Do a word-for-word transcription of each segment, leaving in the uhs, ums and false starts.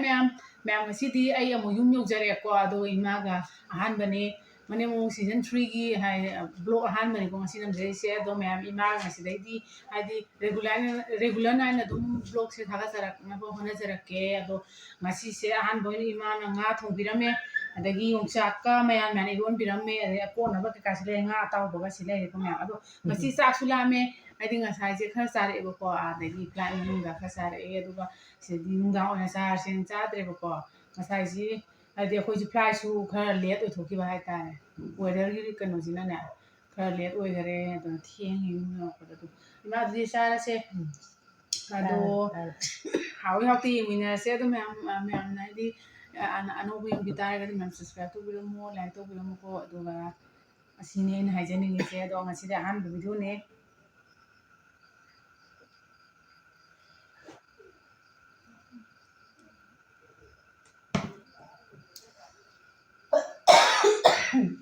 ꯃꯌꯥꯝ, ꯃꯌꯥꯝ, ꯉꯁꯤꯗꯤ ꯑꯩ ꯑꯃꯨꯛ ꯌꯨꯝ ꯌꯧꯖꯔꯦꯀꯣ꯫ ꯑꯗꯣ ꯏꯃꯥꯒ ꯑꯍꯥꯟꯕꯅꯦ, ꯃꯅꯦꯝ ꯃꯧ season three ꯒꯤ ꯍꯥꯏ, vlog ꯑꯍꯥꯟꯕꯅꯦꯀꯣ ꯉꯁꯤ ꯅꯝꯖꯔꯤꯁꯦ꯫ ꯑꯗꯣ ꯃꯌꯥꯝ, ꯏꯃꯥꯒ ꯉꯁꯤꯗꯩꯗꯤ ꯍꯥꯏꯗꯤ regular, regular ꯅꯥꯏꯅ ꯑꯗꯨꯝ vlogꯁꯦ ꯊꯥꯒꯠꯆꯔꯛꯅꯕ ꯍꯣꯠꯅꯖꯔꯛꯀꯦ꯫ ꯑꯗꯣ ꯉꯁꯤꯁꯦ ꯑꯍꯥꯟꯕ ꯑꯣꯏꯅ ꯏꯃꯥꯅ ꯉꯥ ꯊꯣꯡꯕꯤꯔꯝꯃꯦ, ꯑꯗꯒꯤ ꯌꯣꯡꯆꯥꯛꯀ ꯃꯌꯥꯟ ꯃꯌꯥꯟ ꯏꯔꯣꯟꯕꯤꯔꯝꯃꯦ, ꯑꯗꯩ ꯑꯀꯣꯟꯅꯕ ꯀꯩꯀꯥꯁꯨ ꯂꯩꯔꯦ, ꯉꯥ ꯑꯇꯥꯎꯕꯒꯁꯨ ꯂꯩꯔꯦꯀꯣ ꯃꯌꯥꯝ꯫ ꯑꯗꯣ ꯉꯁꯤ ꯆꯥꯛꯁꯨ ꯂꯥꯝꯃꯦ, ꯍꯥꯏꯗꯤ ꯉꯁꯥꯏꯁꯦ ꯈꯔ ꯆꯥꯔꯛꯑꯦꯕꯀꯣ, ꯑꯗꯒꯤ flight ꯃꯅꯨꯡꯗ ꯈꯔ ꯆꯥꯔꯛꯑꯦ, ꯑꯗꯨꯒ ꯁꯤꯗꯗꯤ ꯅꯨꯡꯗꯥꯡ ꯑꯣꯏꯅ ꯆꯥꯔꯁꯦꯅ ꯆꯥꯗ꯭ꯔꯦꯕꯀꯣ꯫ ꯉꯁꯥꯏꯁꯤ ꯍꯥꯏꯗꯤ ꯑꯩꯈꯣꯏꯁꯨ flightꯁꯨ ꯈꯔ late ꯑꯣꯏꯊꯣꯛꯈꯤꯕ ꯍꯥꯏꯇꯥꯔꯦ, weatherꯒꯤ ꯀꯩꯅꯣꯁꯤꯅꯅꯦ꯫ ꯈꯔ late ꯑꯣꯏꯈꯔꯦ, ꯑꯗꯨꯅ ꯊꯦꯡꯉꯦ ꯌꯨꯝ ꯌꯧꯔꯛꯄꯗ꯫ ꯑꯗꯨ ꯏꯃꯥ, ꯑꯗꯨꯗꯤ ꯆꯥꯔꯁꯦ꯫ ꯎꯝ꯫ ꯑꯗꯣ ꯆꯥꯔꯁꯦ, ꯆꯥꯔꯁꯦ꯫ ꯍꯥꯎꯏ ꯍꯥꯎꯇꯦ ꯌꯦꯡꯃꯤꯟꯅꯔꯁꯦ꯫ ꯑꯗꯨ ꯃꯌꯥꯝ, ꯃꯌꯥꯝꯅ ꯍꯥꯏꯗꯤ ꯑꯅꯧꯕ ꯌꯦꯡꯕꯤ ꯇꯥꯔꯒꯗꯤ ꯃꯌꯥꯝ subscribe ꯇꯧꯕꯤꯔꯝꯃꯣ, like ꯇꯧꯕꯤꯔꯝꯃꯨꯀꯣ꯫ ꯑꯗꯨꯒ ꯑꯁꯤꯅꯤ ꯑꯩꯅ ꯍꯥꯏꯖꯅꯤꯡꯉꯤꯁꯦ꯫ ꯑꯗꯣ ꯉꯁꯤꯗꯤ ꯑꯍꯥꯟꯕ videoꯅꯦ꯫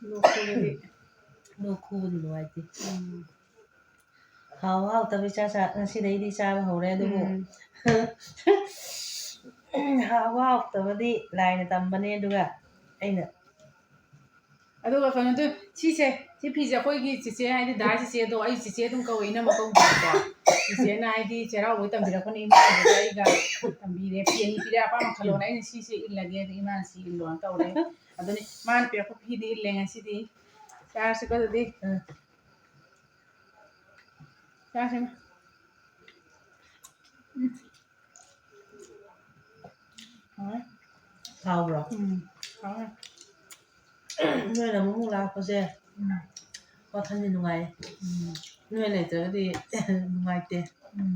ꯂꯣꯛ ꯈꯨꯕꯗꯤ꯫ ꯂꯣꯛ ꯈꯨꯕꯗꯤ ꯅꯨꯡꯉꯥꯏꯇꯦ꯫ ꯎꯝ꯫ ꯍꯥꯎ ꯍꯥꯎꯇꯕ ꯏꯆꯥ ꯆꯥ-, ꯉꯁꯤꯗꯩꯗꯤ ꯆꯥꯕ ꯍꯧꯔꯦ, ꯑꯗꯨꯕꯨ ꯎꯝ꯫ ꯍꯥꯎꯕ ꯍꯥꯎꯇꯕꯗꯤ ꯂꯥꯏꯅ ꯇꯝꯕꯅꯦ, ꯑꯗꯨꯒ ꯑꯩꯅ ꯑꯗꯨꯒ ꯀꯩꯅꯣ ꯇꯧ-, ꯁꯤꯁꯦ, ꯁꯤ ꯐꯤꯁꯦ ꯑꯩꯈꯣꯏꯒꯤ ꯆꯤꯆꯦ, ꯍꯥꯏꯗꯤ ꯗꯥ ꯆꯤꯆꯦꯗꯣ, ꯑꯩ ꯆꯤꯆꯦ ꯑꯗꯨꯝ ꯀꯧꯋꯦ, ꯏꯅꯝꯃ ꯀꯧꯗꯦꯕꯀꯣ꯫ ꯆꯤꯆꯦꯅ ꯍꯥꯏꯗꯤ ꯆꯩꯔꯥꯎꯕꯩ ꯇꯝꯕꯤꯔꯛꯄꯅꯦ, ꯏꯃꯥꯒ ꯑꯩꯒ ꯇꯝꯕꯤꯔꯦ꯫ ꯐꯤ ꯑꯅꯤ ꯄꯤꯔꯦ, ꯑꯄꯥꯝꯕ ꯈꯜꯂꯣꯅ꯫ ꯑꯩꯅ ꯁꯤꯁꯦ ꯏꯜꯂꯒꯦ, ꯑꯗ ꯏꯃꯥꯅ ꯁꯤ ꯏꯜꯂꯣꯅ ꯇꯧꯔꯦ꯫ ꯑꯗꯨꯅꯤ ꯃꯥꯅ ꯄꯤꯔꯛꯄ ꯐꯤꯗꯤ ꯏꯜꯂꯦ ꯉꯁꯤꯗꯤ꯫ ꯆꯥꯔꯁꯤꯀꯣ ꯑꯗꯨꯗꯤ꯫ ꯎꯝ꯫ ꯆꯥꯁꯤꯅ꯫ ꯎꯝ꯫ ꯍꯥꯎꯔꯦ꯫ ꯍꯥꯎꯕ꯭ꯔꯣ? ꯎꯝ, ꯍꯥꯎꯔꯦ꯫ ꯅꯣꯏꯅ ꯑꯃꯨꯛ ꯂꯥꯛꯄꯁꯦ ꯎꯝ꯫ ꯋꯥꯈꯜꯗꯤ ꯅꯨꯡꯉꯥꯏꯌꯦ꯫ ꯎꯝ꯫ ꯅꯣꯏ ꯂꯩꯇ꯭ꯔꯒꯗꯤ ꯅꯨꯡꯉꯥꯏꯇꯦ꯫ ꯎꯝ꯫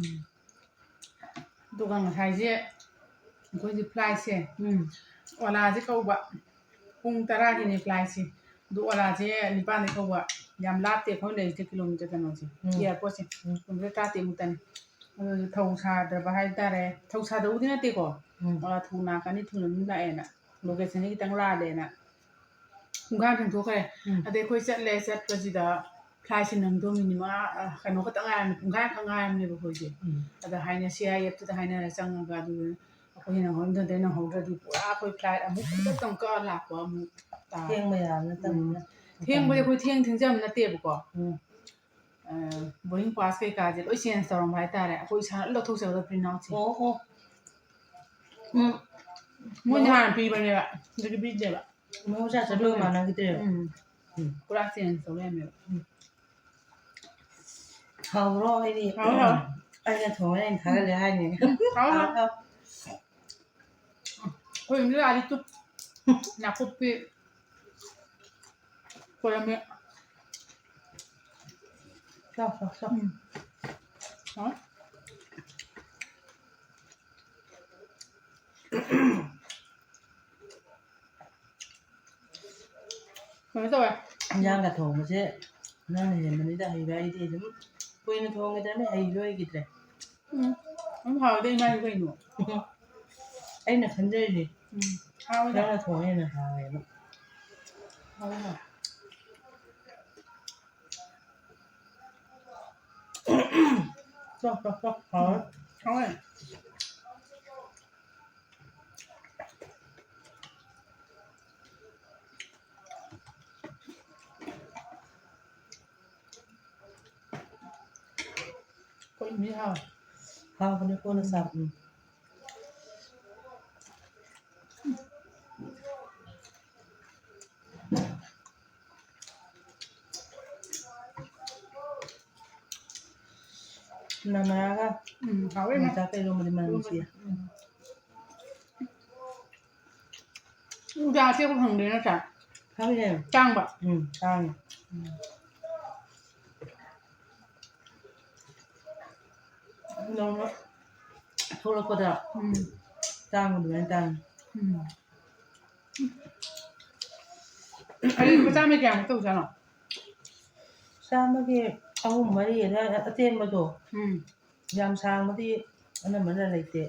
ꯑꯗꯨꯒ ꯉꯁꯥꯏꯁꯦ ꯑꯩꯈꯣꯏꯁꯦ flightꯁꯦ ꯎꯝ꯫ ꯑꯣꯂꯥꯁꯦ ꯀꯧꯕ꯫ ꯄꯨꯡ ꯇꯔꯥꯒꯤꯅꯦ flightꯁꯦ꯫ ꯑꯗꯨ ꯑꯣꯂꯥꯁꯦ ꯅꯤꯄꯥꯟꯗ ꯀꯧꯕ꯫ ꯌꯥꯝ ꯂꯥꯞꯇꯦ ꯑꯩꯈꯣꯏ ꯂꯩꯔꯤꯁꯦ, kilometre ꯀꯩꯅꯣꯁꯦ, ꯎꯝ꯫ Airportꯁꯦ꯫ ꯎꯝ꯫ Kilometre ꯇꯔꯥꯇꯔꯦꯠꯃꯨꯛꯇꯅꯤ꯫ ꯑꯗꯨ ꯊꯧ ꯁꯥꯗ꯭ꯔꯕ ꯍꯥꯏꯇꯥꯔꯦ꯫ ꯊꯧ ꯁꯥꯗꯕꯨꯗꯤ ꯅꯠꯇꯦꯀꯣ꯫ ꯎꯝ꯫ ꯑꯣꯂꯥ ꯊꯧ ꯂꯥꯛꯀꯅꯤ, ꯊꯨꯅ ꯑꯗꯨꯝ ꯂꯥꯛꯑꯦꯅ꯫ Locationꯗꯤ ꯈꯤꯇꯪ ꯂꯥꯜꯂꯦꯅ꯫ ꯄꯨꯡꯈꯥꯏ ꯑꯃ ꯊꯦꯡꯗꯣꯛꯈ꯭ꯔꯦ꯫ ꯎꯝ꯫ ꯑꯗꯩ ꯑꯩꯈꯣꯏ ꯆꯠꯂꯦ, ꯆꯠꯄꯁꯤꯗ flightꯁꯦ ꯅꯪꯗꯣ minute ꯃꯉꯥ, ꯑ, ꯀꯩꯅꯣ ꯈꯛꯇ ꯉꯥꯏꯔꯝꯃꯦ, ꯄꯨꯡꯈꯥꯏ ꯑꯃꯈꯛ ꯉꯥꯏꯔꯝꯅꯦꯕ ꯑꯩꯈꯣꯏꯁꯦ꯫ ꯎꯝ꯫ ꯑꯗ ꯍꯥꯏꯅ, CIFꯇꯨꯗ ꯍꯥꯏꯅꯔ ꯆꯪꯉꯒ ꯑꯗꯨ ꯑꯩꯈꯣꯏ ꯅꯪꯍꯧꯗ꯭ꯔꯗꯤ, ꯅꯪꯍꯧꯗ꯭ꯔꯗꯤ ꯄꯨꯔꯥ ꯑꯩꯈꯣꯏ flight ꯑꯃꯨꯛ ꯈꯨꯗꯛꯇ ꯑꯃꯨꯛ ꯀꯛꯑ ꯂꯥꯛꯄ ꯑꯃꯨꯛ ꯇꯥ-, ꯊꯦꯡꯕ ꯌꯥꯕ ꯅꯠꯇꯕꯅꯤꯅ꯫ ꯊꯦꯡꯕꯗꯤ ꯑꯩꯈꯣꯏ ꯊꯦꯡ ꯊꯦꯡꯖꯕ ꯅꯠꯇꯦꯕꯀꯣ꯫ ꯎꯝ꯫ ꯑ, boarding pass ꯀꯩꯀꯥꯁꯦ ꯂꯣꯏ change ꯇꯧꯔꯝꯕ ꯍꯥꯏꯇꯥꯔꯦ꯫ ꯑꯩꯈꯣꯏ ꯏꯁꯥꯅ ꯂꯧꯊꯣꯛꯆꯒꯗꯕ print out ꯁꯦ꯫ ꯑꯣ, ꯑꯣ꯫ ꯎꯝ꯫ ꯃꯣꯏꯅ ꯍꯥꯟꯅ ꯄꯤꯕꯅꯦꯕ, ꯑꯗꯨꯗꯤ ꯄꯤꯗꯦꯕ꯫ ꯃꯍꯧꯁꯥ ꯆꯠꯄꯒ ꯃꯥꯟꯅꯈꯤꯗ꯭ꯔꯦꯕ꯫ ꯎꯝ꯫ ꯎꯝ꯫ ꯄꯨꯔꯥ change ꯇꯧ ꯂꯩꯔꯝꯃꯦꯕ꯫ ꯍꯥꯎꯕ꯭ꯔꯣ? ꯑꯩꯗꯤ ꯍꯥꯎꯋꯦ, ꯍꯥꯎꯋꯦ꯫ ꯑꯩꯅ ꯊꯣꯡꯉꯦ, ꯑꯩꯅ ꯊꯥꯒꯠꯂꯦ ꯍꯥꯏꯅꯤ꯫ ꯎꯝ, ꯍꯥꯎꯋꯦ, ꯍꯥꯎꯋꯦ꯫ ꯍꯥꯎ꯫ ꯑꯩꯈꯣꯏ ꯌꯨꯝꯗ ꯂꯥꯛꯑꯗꯤ ꯇꯨ-, ꯅꯥꯀꯨꯞꯄꯤ ꯐꯣꯏꯔꯝꯃꯦ꯫ ꯆꯥꯎ, ꯆꯥꯎ, ꯆꯥꯎ꯫ ꯎꯝ꯫ ꯍꯥꯎꯋꯦ꯫ ꯀꯩꯅꯣ ꯇꯧꯋꯦ꯫ ꯏꯟꯖꯥꯡꯒ ꯊꯣꯡꯕꯁꯦ ꯅꯪꯅ ꯍꯦꯟꯕꯅꯤꯗ ꯍꯩꯕ, ꯑꯩꯗꯤ ꯑꯗꯨꯝ ꯀꯨꯏꯅ ꯊꯣꯡꯈꯤꯗ꯭ꯔꯕꯅꯤ, ꯍꯩꯕ ꯑꯣꯏꯈꯤꯗ꯭ꯔꯦ꯫ ꯎꯝ, ꯑꯗꯨꯝ ꯍꯥꯎꯋꯦꯗ ꯏꯃꯥꯒꯤ ꯀꯩꯅꯣ꯫ ꯑꯩꯅ ꯈꯟꯖꯔꯤꯅꯦ, ꯎꯝ, ꯍꯥꯎꯋꯦꯗ꯫ ꯅꯪꯅ ꯊꯣꯡꯉ ꯍꯦꯟꯅ ꯍꯥꯎꯋꯦꯕ꯫ ꯍꯥꯎꯋꯦ, ꯍꯥꯎꯋꯦ꯫ ꯆꯣ, ꯆꯣ, ꯆꯣ, ꯍꯥꯎꯋꯦ꯫ ꯍꯥꯎꯋꯦ꯫ ꯑꯩꯈꯣꯏ ꯃꯤ ꯍꯥꯎꯋꯦ꯫ ꯍꯥꯎꯕꯅꯦ ꯀꯣꯟꯅ ꯆꯥꯕ꯫ ꯎꯝ꯫ ꯅꯃꯥꯒ ꯎꯝ, ꯍꯥꯎꯋꯦ, ꯏꯃꯥ꯫ ꯃꯆꯥ ꯀꯩꯔꯣꯝꯕꯗꯤ ꯃꯅꯝ ꯅꯨꯡꯁꯤꯌꯦ꯫ ꯎꯝ꯫ ꯎꯗ ꯑꯇꯦꯛꯄ ꯐꯪꯗꯦ ꯅꯠꯇ꯭ꯔꯥ? ꯈꯪꯉꯦ꯫ ꯇꯥꯡꯕ? ꯎꯝ, ꯇꯥꯡꯉꯦ꯫ ꯎꯝ꯫ ꯅꯧꯅ ꯊꯣꯛꯂꯛꯄꯗ ꯎꯝ꯫ ꯇꯥꯡꯕ ꯑꯗꯨꯃꯥꯏꯅ ꯇꯥꯡꯉꯦ꯫ ꯎꯝ꯫ ꯑꯗꯨꯗꯤ ꯂꯨꯄꯥ ꯆꯥꯝꯃꯒꯤ ꯀꯌꯥꯃꯨꯛ ꯇꯧꯖꯥꯠꯅꯣ? ꯆꯥꯝꯃꯒꯤ ꯑꯍꯨꯝ ꯃꯔꯤ ꯑꯗꯨꯋꯥꯏ, ꯑꯇꯦꯟꯕꯗꯣ꯫ ꯎꯝ꯫ ꯌꯥꯝ ꯁꯥꯡꯕꯗꯤ ꯑꯅꯝꯕꯅ ꯂꯩꯇꯦ꯫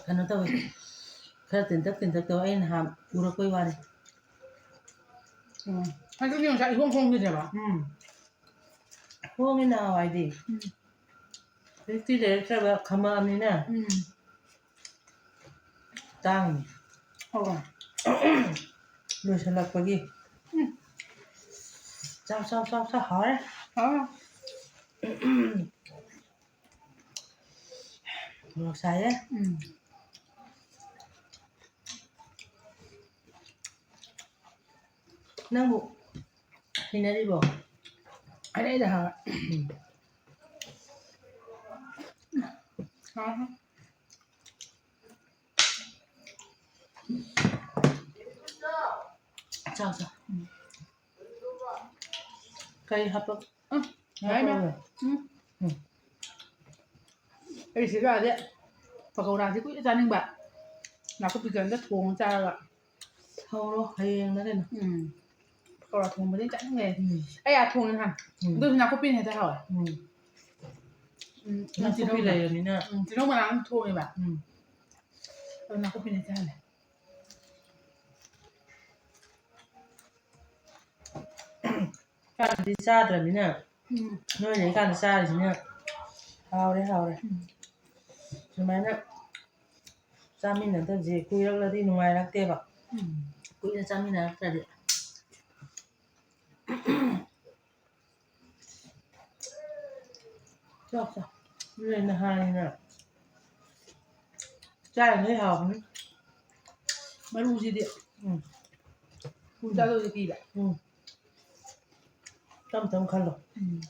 ꯀꯩꯅꯣ ꯇꯧꯋꯦ, ꯈꯔ ꯇꯦꯟꯇꯛ ꯇꯦꯟꯇꯛ ꯇꯧꯋꯦ, ꯑꯩꯅ ꯅꯍꯥꯟ ꯎꯔꯛꯄꯩ ꯋꯥꯅꯤ꯫ ꯎꯝ꯫ ꯑꯗꯨꯗꯤ ꯉꯁꯥꯏ ꯏꯍꯣꯡ ꯍꯣꯡꯈꯤꯗꯦꯕ? ꯎꯝ꯫ ꯍꯣꯡꯉꯤ ꯅꯍꯥꯟꯋꯥꯏꯗꯤ꯫ ꯎꯝ꯫ ꯍꯧꯖꯤꯛꯇꯤ ꯂꯩꯔꯛꯇ꯭ꯔꯕ, ꯈꯝꯃꯛꯑꯕꯅꯤꯅ꯫ ꯎꯝ꯫ ꯇꯥꯡꯅꯤ꯫ ꯑꯣ꯫ ꯂꯣꯏꯁꯤꯜꯂꯛꯄꯒꯤ꯫ ꯎꯝ꯫ ꯆꯥꯎ, ꯆꯥꯎ, ꯆꯥꯎ, ꯆꯥꯎ, ꯍꯥꯎꯔꯦ꯫ ꯍꯥꯎꯔꯦ꯫ ꯃꯣꯔꯣꯛ ꯁꯥꯏꯌꯦ꯫ ꯎꯝ꯫ ꯅꯪꯕꯨ ꯍꯩꯅꯔꯤꯕꯣ? ꯍꯩꯅꯩꯗ ꯍꯥꯎꯋꯦ꯫ ꯎꯝ꯫ ꯍꯥꯎꯋꯦ꯫ ꯆꯥꯎ, ꯆꯥꯎ꯫ ꯎꯝ꯫ ꯀꯔꯤ ꯍꯥꯞꯄ-, ꯎꯝ, ꯌꯥꯏ, ꯃꯌꯥꯝ꯫ ꯍꯥꯞꯄꯔꯣꯏ? ꯎꯝ꯫ ꯎꯝ꯫ ꯑꯩ ꯁꯤ ꯂꯥꯛꯑꯗꯤ ꯄꯀꯧꯔꯥꯁꯤ ꯀꯨꯏꯅ ꯆꯥꯅꯤꯡꯕ꯫ ꯅꯥꯀꯨꯞꯄꯤ ꯀꯩꯝꯇ ꯊꯣꯡꯉ ꯆꯥꯔꯒ꯫ ꯍꯧꯔꯣ, ꯍꯌꯦꯡꯂ ꯀꯩꯅꯣ꯫ ꯎꯝ꯫ ꯄꯀꯧꯔꯥ ꯊꯣꯡꯕꯗꯤ ꯆꯥꯅꯤꯡꯉꯦ꯫ ꯎꯝ꯫ ꯑꯩ ꯑꯥ ꯊꯣꯡꯉꯦ ꯅꯍꯥꯟ꯫ ꯎꯝ꯫ ꯑꯗꯨ ꯅꯥꯀꯨꯞꯄꯤꯅ ꯍꯦꯛꯇ ꯍꯥꯎꯋꯦ꯫ ꯎꯝ꯫ ꯎꯝ, ꯅꯥꯀꯨꯞꯄꯤ ꯇꯤꯜꯍꯧ-, ꯂꯩꯔꯃꯤꯅ꯫ ꯎꯝ, ꯇꯤꯜꯍꯧ ꯃꯅꯥ ꯑꯗꯨꯝ ꯊꯣꯡꯉꯦꯕ꯫ ꯎꯝ꯫ ꯑꯗꯨ ꯅꯥꯀꯨꯞꯄꯤꯅ ꯍꯦꯛꯇ ꯍꯥꯎꯋꯦ꯫ ꯆꯥꯛꯇꯤ ꯆꯥꯗ꯭ꯔꯃꯤꯅ꯫ ꯎꯝ꯫ ꯅꯣꯏ ꯂꯩꯀꯥꯟꯗ ꯆꯥꯔꯤꯁꯤꯅ ꯍꯥꯎꯔꯦ, ꯍꯥꯎꯔꯦ꯫ ꯎꯝ꯫ ꯁꯨꯃꯥꯏꯅ ꯆꯥꯃꯤꯟꯅꯗꯕꯁꯦ ꯀꯨꯏꯔꯛꯂꯗꯤ ꯅꯨꯡꯉꯥꯏꯔꯛꯇꯦꯕ꯫ ꯎꯝ꯫ ꯀꯨꯏꯅ ꯆꯥꯃꯤꯟꯅꯔꯛꯇ꯭ꯔꯗꯤ꯫ ꯆꯥꯎ, ꯆꯥꯎ꯫ ꯅꯣꯏ ꯅꯍꯥꯅꯤꯅ ꯆꯥꯔꯤꯉꯩ ꯍꯥꯎꯕꯅꯤ꯫ ꯃꯔꯨꯁꯤꯗꯤ꯫ ꯎꯝ꯫ ꯎꯝ꯫ ꯆꯥꯗꯧꯁꯦ ꯄꯤꯕ꯫ ꯎꯝ꯫ ꯇꯞ ꯇꯞ ꯈꯜꯂꯣ꯫ ꯎꯝ꯫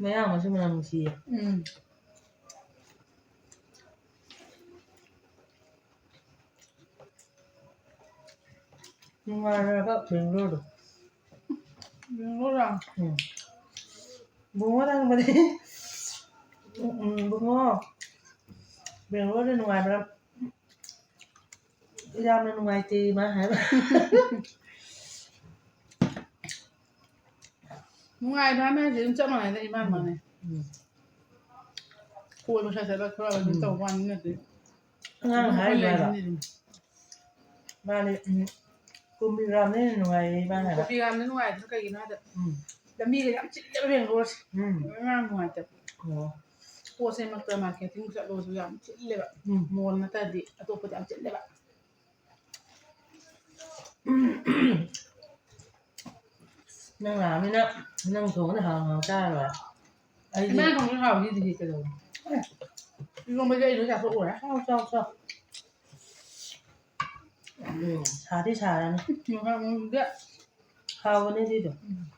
ꯃꯌꯥꯡ ꯑꯃꯁꯨ ꯃꯅꯝ ꯅꯨꯡꯁꯤꯌꯦ꯫ ꯎꯝ꯫ ꯅꯨꯡꯉꯥꯏꯔꯕ ꯕꯦꯡꯒ꯭ꯂꯣꯔꯗꯣ꯫ ꯕꯦꯡꯒ꯭ꯂꯣꯔ? ꯎꯝ꯫ ꯕꯨꯡꯉꯣ ꯍꯪꯕꯅꯦ꯫ ꯎꯝ, ꯎꯝ, ꯕꯨꯡꯉꯣ꯫ ꯕꯦꯡꯒ꯭ꯂꯣꯔꯗ ꯅꯨꯡꯉꯥꯏꯕ꯭ꯔꯥ? ꯌꯥꯝꯅ ꯅꯨꯡꯉꯥꯏꯇꯦ ꯃꯥ ꯍꯥꯏꯕ꯫ ꯅꯨꯡꯉꯥꯏꯕ ꯍꯥꯏꯕ ꯍꯥꯏꯁꯦ ꯑꯗꯨꯝ ꯆꯞ ꯃꯥꯟꯅꯩꯗ, ꯏꯃꯥꯟ ꯃꯥꯟꯅꯩ꯫ ꯎꯝ꯫ ꯀꯣꯏꯕ ꯈꯔ ꯆꯠꯂ ꯈꯔ ꯑꯗꯨꯝ ꯎꯝ꯫ ꯇꯧꯕ ꯋꯥꯅꯤ ꯅꯠꯇꯦ꯫ ꯑꯉꯥꯡ ꯑꯗꯨꯝ ꯑꯩꯈꯣꯏ ꯍꯥꯏꯔꯤꯕ ꯍꯥꯏꯕ꯫ ꯂꯩꯁꯤꯅꯤ ꯑꯗꯨꯝ꯫ ꯃꯥꯅꯦ, ꯎꯝ꯫ ꯀꯨꯝꯕꯤ ꯔꯥꯝꯅ ꯍꯦꯟꯅ ꯅꯨꯡꯉꯥꯏꯌꯦ ꯏꯃꯥꯟ ꯍꯥꯏꯕ꯫ ꯀꯨꯝꯕꯤ ꯔꯥꯝꯅ ꯅꯨꯡꯉꯥꯏꯗꯨꯅ ꯀꯩꯒꯤꯅꯣ ꯍꯥꯏꯗ ꯎꯝ꯫ ꯂꯝꯕꯤꯒ ꯌꯥꯝ ꯆꯤꯜꯂꯦꯕ ꯕꯦꯡꯒ꯭ꯂꯣꯔꯁꯦ꯫ ꯎꯝ꯫ ꯉꯔꯥꯡ ꯅꯨꯡꯉꯥꯏꯇꯕ꯫ ꯑꯣ꯫ ꯄꯣꯠꯁꯦ ꯃꯛꯇ ꯃꯥꯔꯀꯦꯇꯤꯡ ꯆꯠꯂꯨꯔꯁꯨ ꯌꯥꯝ ꯆꯤꯜꯂꯦꯕ꯫ ꯎꯝ꯫ ꯃꯣꯜ ꯅꯠꯇ꯭ꯔꯗꯤ ꯑꯇꯣꯞꯄꯗꯤ ꯌꯥꯝ ꯆꯤꯜꯂꯦꯕ꯫ ꯅꯪ ꯂꯥꯛꯑꯃꯤꯅ ꯅꯪ ꯊꯣꯡꯕꯅ ꯍꯥꯎ ꯍꯥꯎ ꯆꯥꯔ ꯂꯣꯏꯔꯦ꯫ ꯑꯩꯗꯤ ꯏꯃꯥꯅ ꯊꯣꯡꯕꯁꯨ ꯍꯥꯎꯔꯤꯗꯨꯗꯤ ꯀꯩꯗꯧꯔꯒꯦ? ꯏꯔꯣꯝꯕꯗꯤ ꯑꯩ ꯂꯣꯏ ꯆꯥꯊꯣꯛ ꯂꯣꯏꯔꯦ꯫ ꯆꯥꯎ, ꯆꯥꯎ, ꯆꯥꯎ꯫ ꯎꯝ, ꯁꯥꯗꯤ ꯁꯥꯔꯅꯤ꯫ ꯎꯝ, ꯍꯥꯎꯕꯅꯦ ꯑꯗꯨꯏꯗꯣ꯫ ꯎꯝ꯫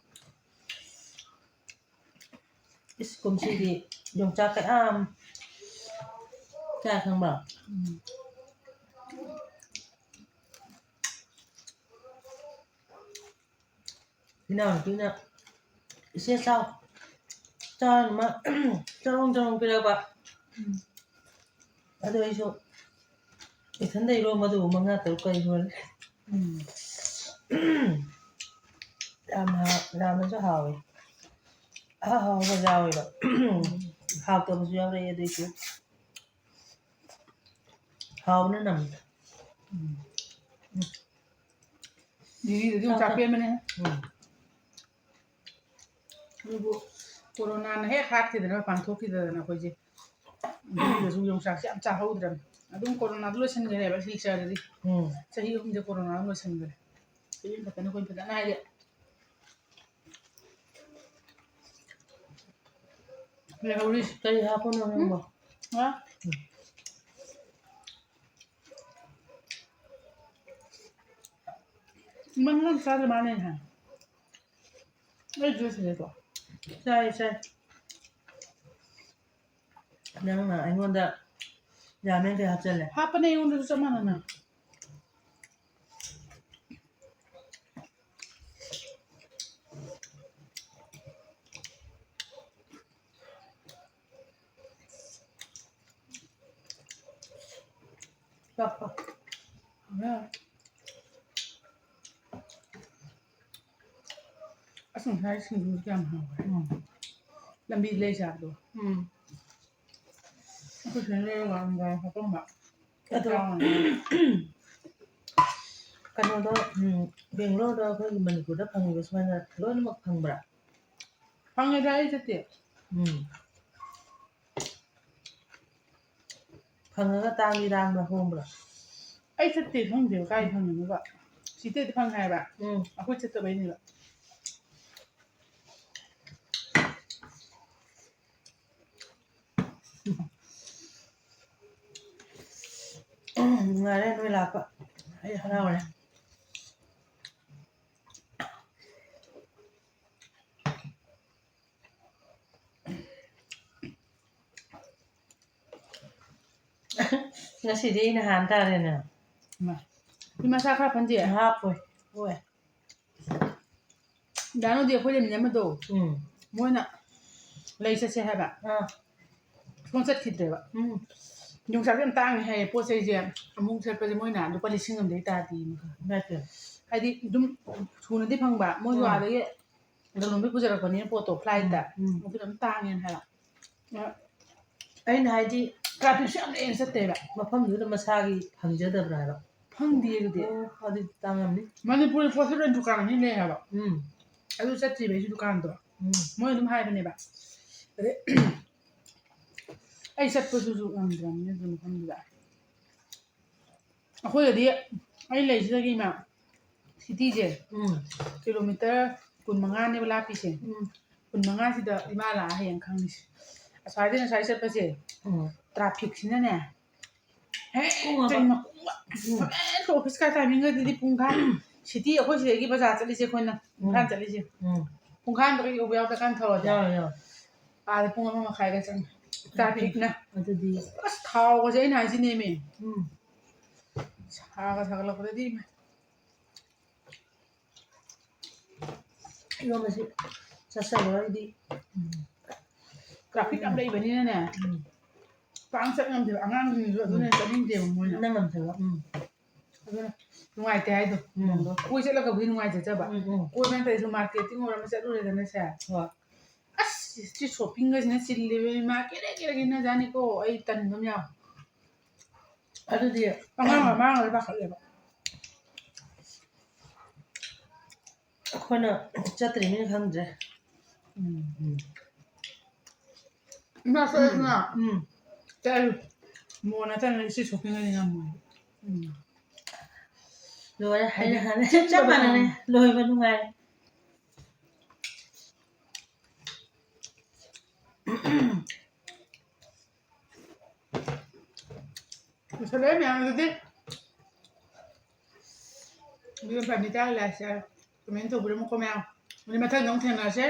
ꯏꯁ, ꯀꯨꯝꯁꯤꯗꯤ ꯌꯣꯡꯆꯥꯛ ꯀꯌꯥꯝ ꯆꯥꯏ ꯈꯪꯕ꯭ꯔꯣ? ꯎꯝ꯫ ꯏꯅꯥꯎꯅꯨꯄꯤꯅ, "ꯏꯆꯦ ꯆꯥꯎ, ꯆꯥꯎ" ꯆꯔꯣꯡ ꯆꯔꯣꯡ ꯄꯤꯔꯛꯄ꯫ ꯎꯝ꯫ ꯑꯗꯨ ꯑꯩꯁꯨ ꯏꯊꯟꯗ ꯏꯔꯣꯝꯕꯗꯨꯕꯨ ꯃꯉꯥ ꯇꯔꯨꯛꯀ ꯏꯔꯣꯜꯂꯦ꯫ ꯎꯝ꯫ ꯌꯥꯝ ꯍꯥ-, ꯌꯥꯝꯅꯁꯨ ꯍꯥꯎꯋꯦ꯫ ꯑꯍꯥꯎ ꯑꯍꯥꯎꯕ ꯌꯥꯎꯋꯦꯕ꯫ ꯎꯝ꯫ ꯍꯥꯎꯇꯕꯁꯨ ꯌꯥꯎꯔꯛꯑꯦ ꯑꯗꯨꯏꯁꯨ꯫ ꯍꯥꯎꯕꯅ ꯅꯝꯃꯤ꯫ ꯎꯝ꯫ ꯗꯤꯜꯂꯤꯗꯗꯤ ꯌꯣꯡꯆꯥꯛ ꯄꯦꯟꯕꯅꯦ꯫ ꯎꯝ꯫ ꯑꯗꯨꯕꯨ ꯀꯣꯔꯣꯅꯥꯅ ꯍꯦꯛ ꯍꯥꯠꯈꯤꯗꯅ, ꯃꯄꯥꯟ ꯊꯣꯛꯈꯤꯗꯗꯅ ꯑꯩꯈꯣꯏꯁꯦ꯫ ꯗꯤꯜꯂꯤꯗꯁꯨ ꯌꯣꯡꯆꯥꯛꯁꯦ ꯌꯥꯝ ꯆꯥꯍꯧꯗ꯭ꯔꯕꯅꯤ꯫ ꯑꯗꯨꯝ ꯀꯣꯔꯣꯅꯥꯗ ꯂꯣꯏꯁꯤꯟꯈ꯭ꯔꯦꯕ ꯁꯤꯜꯆꯔꯗꯗꯤ꯫ ꯎꯝ꯫ ꯆꯍꯤ ꯑꯍꯨꯝꯁꯦ ꯀꯣꯔꯣꯅꯥꯗ ꯂꯣꯏꯁꯤꯟꯈ꯭ꯔꯦ꯫ ꯆꯍꯤ ꯑꯃ ꯈꯛꯇꯅꯦ ꯑꯩꯈꯣꯏꯅ ꯐꯖꯅ ꯍꯥꯏꯗꯤ ꯂꯩꯍꯧꯔꯤꯁꯦ꯫ ꯀꯔꯤ ꯍꯥꯞꯄꯅꯣ ꯅꯪꯕꯣ? ꯍꯥ? ꯃꯉꯥ ꯆꯥꯗ ꯃꯥꯅꯦ ꯍꯥ? ꯑꯩ ꯖꯨꯁ ꯂꯩꯀꯣ? ꯆꯥꯏ, ꯆꯥꯏ꯫ ꯅꯪꯅ ꯑꯩꯉꯣꯟꯗ ꯔꯥꯃꯦꯟ ꯀꯩ ꯍꯥꯞꯆꯜꯂꯦ? ꯍꯥꯞꯄꯅꯦ ꯑꯩꯉꯣꯟꯗꯁꯨ ꯆꯞ ꯃꯥꯟꯅꯅ꯫ ꯆꯥꯛꯀ꯫ ꯍꯥꯎꯔꯦ, ꯍꯥꯎꯔꯦ꯫ ꯑꯁ, ꯉꯁꯥꯏ ꯁꯤꯡꯖꯨꯁꯨ ꯌꯥꯝ ꯍꯥꯎꯔꯦ꯫ ꯎꯝ꯫ ꯂꯝꯕꯤ ꯂꯩ ꯆꯥꯕꯗꯣ꯫ ꯎꯝ꯫ ꯑꯩꯈꯣꯏ ꯁꯤꯗ ꯂꯩꯔꯒ ꯍꯋꯥꯏ ꯍꯥꯞꯄꯝꯕ꯫ ꯑꯗꯣ, ꯆꯥꯎꯅ꯫ ꯀꯩꯅꯣꯗꯣ, ꯎꯝ, ꯕꯦꯡꯒ꯭ꯂꯣꯔꯗ ꯑꯩꯈꯣꯏꯒꯤ ꯃꯅꯤꯄꯨꯔꯗ ꯐꯪꯉꯤꯕ ꯁꯨꯃꯥꯏꯅ ꯂꯣꯏꯅꯃꯛ ꯐꯪꯕ꯭ꯔꯥ? ꯐꯪꯉꯦꯗ ꯑꯩ ꯆꯠꯇꯦ꯫ ꯎꯝ꯫ ꯐꯪꯉꯒ ꯇꯥꯡꯗꯤ ꯇꯥꯡꯕ꯭ꯔꯥ, ꯍꯣꯡꯕ꯭ꯔꯥ? ꯑꯩ ꯆꯠꯇꯦ, ꯈꯪꯗꯦꯕ ꯀꯥꯏ ꯐꯪꯉꯤꯅꯣꯕ꯫ ꯁꯤꯇꯩꯗꯤ ꯐꯪꯉꯦ ꯍꯥꯏꯕ꯫ ꯎꯝ꯫ ꯑꯩꯈꯣꯏ ꯆꯠꯇꯕꯩꯅꯦꯕ꯫ ꯅꯨꯡꯉꯥꯏꯔꯦ ꯅꯣꯏ ꯂꯥꯛꯄ꯫ ꯑꯩ ꯍꯔꯥꯎꯔꯦ꯫ ꯉꯁꯤꯗꯤ ꯑꯩꯅ ꯍꯥꯟ ꯇꯥꯔꯦꯅꯦ꯫ ꯏꯃꯥ꯫ ꯁꯤ ꯃꯁꯥ ꯈꯔ ꯐꯟꯗꯦ꯫ ꯍꯥꯞꯄꯣꯏ꯫ ꯍꯣꯏ꯫ ꯗꯥꯅꯨꯗꯤ ꯑꯩꯈꯣꯏ ꯂꯩꯃꯤꯟꯅꯕꯗꯣ꯫ ꯎꯝ꯫ ꯃꯣꯏꯅ ꯂꯩ ꯆꯠꯁꯦ ꯍꯥꯏꯕ꯫ ꯑꯥ꯫ ꯁꯨꯡꯆꯠ ꯆꯠꯈꯤꯗ꯭ꯔꯦꯕ꯫ ꯎꯝ꯫ ꯌꯣꯡꯆꯥꯛꯁꯦ ꯌꯥꯝ ꯇꯥꯡꯉꯦ ꯍꯥꯏꯌꯦ ꯄꯣꯠ ꯆꯩꯁꯦ꯫ ꯑꯃꯨꯛ ꯆꯠꯄꯁꯦ ꯃꯣꯏꯅ ꯂꯨꯄꯥ ꯂꯤꯁꯤꯡ ꯑꯃꯗꯩ ꯇꯥꯗꯦ꯫ ꯅꯠꯇꯦ꯫ ꯍꯥꯏꯗꯤ ꯑꯗꯨꯝ ꯁꯨꯅꯗꯤ ꯐꯪꯕ꯫ ꯃꯣꯏꯁꯨ ꯎꯝ꯫ ꯑꯥꯗꯒꯤ ꯂꯂꯣꯟꯕꯤ ꯄꯨꯖꯔꯛꯄꯅꯤꯅ ꯄꯣꯠꯇꯣ flightꯇ꯫ ꯎꯝ, ꯎꯝ꯫ ꯑꯗꯨꯅ ꯑꯗꯨꯝ ꯇꯥꯡꯉꯦꯅ ꯍꯥꯏꯕ꯫ ꯑꯩꯅ ꯍꯥꯏꯗꯤ trafficꯁꯨ ꯌꯥꯝ ꯂꯩꯅ ꯆꯠꯇꯦꯕ꯫ ꯃꯐꯝꯗꯨꯗ ꯃꯁꯥꯒꯤ ꯐꯪꯖꯗꯕ꯭ꯔꯥ ꯍꯥꯏꯕ? ꯐꯪꯗꯦ ꯑꯗꯨꯗꯤ꯫ ꯑꯣ, ꯑꯗꯨꯗꯤ ꯇꯥꯡꯉꯝꯅꯤ꯫ ꯃꯅꯤꯄꯨꯔꯒꯤ ꯄꯣꯠꯁꯤ ꯂꯣꯏ ꯗꯨꯀꯥꯟ ꯑꯅꯤ ꯂꯩ ꯍꯥꯏꯕ꯫ ꯎꯝ꯫ ꯑꯗꯨ ꯆꯠꯇ꯭ꯔꯤꯕ ꯑꯩꯁꯨ ꯗꯨꯀꯥꯟꯗꯣ꯫ ꯎꯝ꯫ ꯃꯣꯏ ꯑꯗꯨꯝ ꯍꯥꯏꯕꯅꯦꯕ꯫ ꯑꯗꯩ ꯑꯩ ꯆꯠꯄꯗꯨꯁꯨ ꯉꯝꯗ꯭ꯔꯕꯅꯤꯅ ꯑꯗꯨ ꯃꯐꯝꯗꯨꯗ꯫ ꯑꯩꯈꯣꯏꯒꯗꯤ ꯑꯩ ꯂꯩꯁꯤꯗꯒꯤ ꯏꯃꯥ cityꯁꯦ ꯎꯝ꯫ kilometre ꯀꯨꯟꯃꯉꯥꯅꯦꯕ ꯂꯥꯞꯄꯤꯁꯦ꯫ ꯎꯝ꯫ ꯀꯨꯟꯃꯉꯥꯁꯤꯗ ꯏꯃꯥ ꯂꯥꯛꯑ ꯍꯌꯦꯡ ꯈꯪꯉꯤꯁꯦ꯫ ꯑꯁ꯭ꯋꯥꯏꯗꯩꯅ ꯑꯁ꯭ꯋꯥꯏ ꯆꯠꯄꯁꯦ ꯎꯝ꯫ trafficꯁꯤꯅꯅꯦ꯫ ꯍꯦꯛ ꯄꯨꯡ ꯑꯃ꯫ ꯆꯩ ꯃꯈꯣꯡꯒ ꯎꯝ꯫ ꯍꯦꯛ office ꯀꯥ timingꯒꯗꯨꯗꯤ ꯄꯨꯡꯈꯥꯏ꯫ City ꯑꯩꯈꯣꯏ ꯁꯤꯗꯒꯤ ꯕꯖꯥꯔ ꯆꯠꯂꯤꯁꯦ ꯑꯩꯈꯣꯏꯅ ꯎꯝ꯫ ꯏꯝꯐꯥꯜ ꯆꯠꯂꯤꯁꯦ꯫ ꯎꯝ꯫ ꯄꯨꯡꯈꯥꯏ ꯑꯃꯗꯒ ꯌꯧꯕ ꯌꯥꯎꯗ꯭ꯔꯀꯥꯟ ꯊꯧꯔꯗꯤ꯫ ꯌꯥꯎꯔꯦ, ꯌꯥꯎꯔꯦ꯫ ꯑꯥꯗ ꯄꯨꯡ ꯑꯃ ꯃꯈꯥꯏꯒ ꯆꯪꯉꯦ꯫ Trafficꯅ꯫ ꯑꯗꯨꯗꯤ꯫ ꯑꯁ ꯊꯥꯎꯒꯁꯦ ꯑꯩꯅ ꯍꯥꯏꯁꯤꯅꯦꯃꯤ꯫ ꯎꯝ꯫ ꯁꯥꯒ ꯁꯥꯒꯠꯂꯛꯄꯗꯗꯤ ꯏꯃꯥ꯫ ꯏꯔꯣꯝꯕꯁꯤ ꯆꯥꯁꯜꯂꯨꯔꯒꯗꯤ ꯎꯝ꯫ Traffic ꯌꯥꯝ ꯂꯩꯕꯅꯤꯅꯅꯦ꯫ ꯎꯝ꯫ ꯄꯥꯛ ꯆꯠ ꯉꯝꯗꯦꯕ꯫ ꯑꯉꯥꯡꯁꯤꯡꯁꯨ ꯑꯗꯨꯅ ꯎꯝ꯫ ꯆꯠꯅꯤꯡꯗꯦꯕ ꯃꯣꯏꯅ꯫ ꯅꯪ ꯉꯝꯗꯦꯕ꯫ ꯎꯝ꯫ ꯑꯗꯨꯅ ꯅꯨꯡꯉꯥꯏꯇꯦ ꯍꯥꯏꯗꯣ꯫ ꯎꯝ꯫ ꯀꯣꯏ ꯆꯠꯂꯒꯕꯨꯗꯤ ꯅꯨꯡꯉꯥꯏꯖꯗꯕ꯫ ꯎꯝ, ꯎꯝ꯫ ꯀꯣꯏꯕ ꯅꯠꯇ꯭ꯔꯁꯨ marketing ꯑꯣꯏꯔ ꯑꯃ ꯆꯠꯂꯨꯔꯦꯗꯅ ꯁꯦ꯫ ꯍꯣꯏ꯫ ꯑꯁ, street shoppingꯒꯁꯤꯅ ꯆꯤꯜꯂꯤꯕ ꯏꯃꯥ, ꯀꯦꯔꯦ ꯀꯦꯔꯦ ꯏꯟꯅꯖꯥꯠꯅꯤꯀꯣ꯫ ꯑꯩ ꯇꯟꯕ ꯑꯃ ꯌꯥꯎ-, ꯑꯗꯨꯗꯤ ꯑꯉꯥꯡ ꯃꯃꯥꯡꯒꯗꯤ ꯄꯥꯈꯠꯂꯦꯕ꯫ ꯑꯩꯈꯣꯏꯅ ꯆꯠꯇ꯭ꯔꯤꯕꯅꯤꯅ ꯈꯪꯗ꯭ꯔꯦ꯫ ꯎꯝ꯫ ꯏꯃꯥ ꯆꯠꯂꯁꯤꯅ꯫ ꯎꯝ꯫ ꯆꯠꯂꯨ꯫ ꯃꯣ ꯅꯠꯇꯅ ꯏꯆꯦ shopping ꯑꯗꯤ ꯉꯝꯃꯣꯏ꯫ ꯎꯝ꯫ ꯂꯣꯏꯔꯦ꯫ ꯑꯩꯅ ꯍꯥꯏꯗꯤ ꯍꯥꯟꯅ ꯆꯞ ꯃꯥꯟꯅꯔꯦ꯫ ꯂꯣꯏꯕ ꯅꯨꯡꯉꯥꯏꯔꯦ꯫ ꯂꯣꯏꯁꯜꯂꯦ ꯃꯌꯥꯝ ꯑꯗꯨꯗꯤ꯫ Video ꯐꯅꯤ ꯇꯥꯔ like, share, comment ꯇꯧꯕꯤꯔꯝꯃꯨꯀꯣ ꯃꯌꯥꯝ꯫ ꯑꯗꯨꯗꯤ ꯃꯊꯪꯗ ꯑꯃꯨꯛ ꯊꯦꯡꯅꯔꯁꯦ꯫